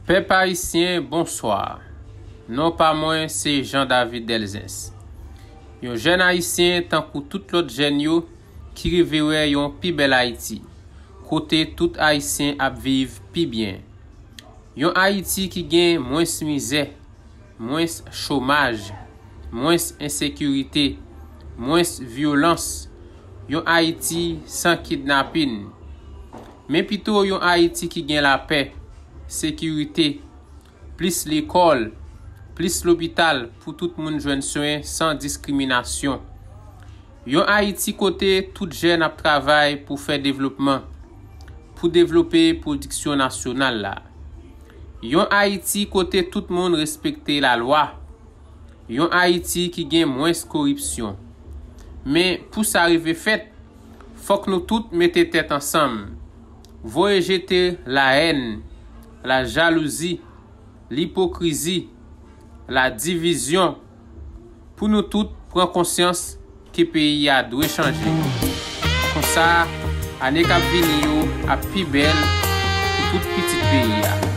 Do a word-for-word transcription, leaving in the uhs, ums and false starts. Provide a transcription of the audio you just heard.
Pèp ayisyen, bonswa. Non pa mwen se Jean David Delzens. Yon jèn ayisyen tankou tout lòt jèn yo ki reve wè yon pi bèl Ayiti, kote tout ayisyen ap viv pi byen. Yon Ayiti ki gen mwens mizè, mwens chomaj, mwens ensekirite, mwens vyolans. Yon Ayiti san kidnapin. Men pito yon Ayiti ki gen lapè, sekirite, plis lekòl, plis lopital pou tout moun jwenn swen san diskriminasyon. Yon Ayiti kote tout jèn ap travay pou fè devlopman, pou devlope pwodiksyon nasyonal la. Yon Ayiti kote tout moun respekte lalwa. Yon Ayiti ki gen mwens koripsyon. Men pou sa rive fèt, fòk nou tout mete tèt ansanm. Voye jete lahèn, lajalouzi, lipokrizi, ladivizyon, pou nou tout pran konsyans ke peyi a dwe chanje. Konsa, ane k ap vini yo ap pi bèl pou tout pitit peyi a.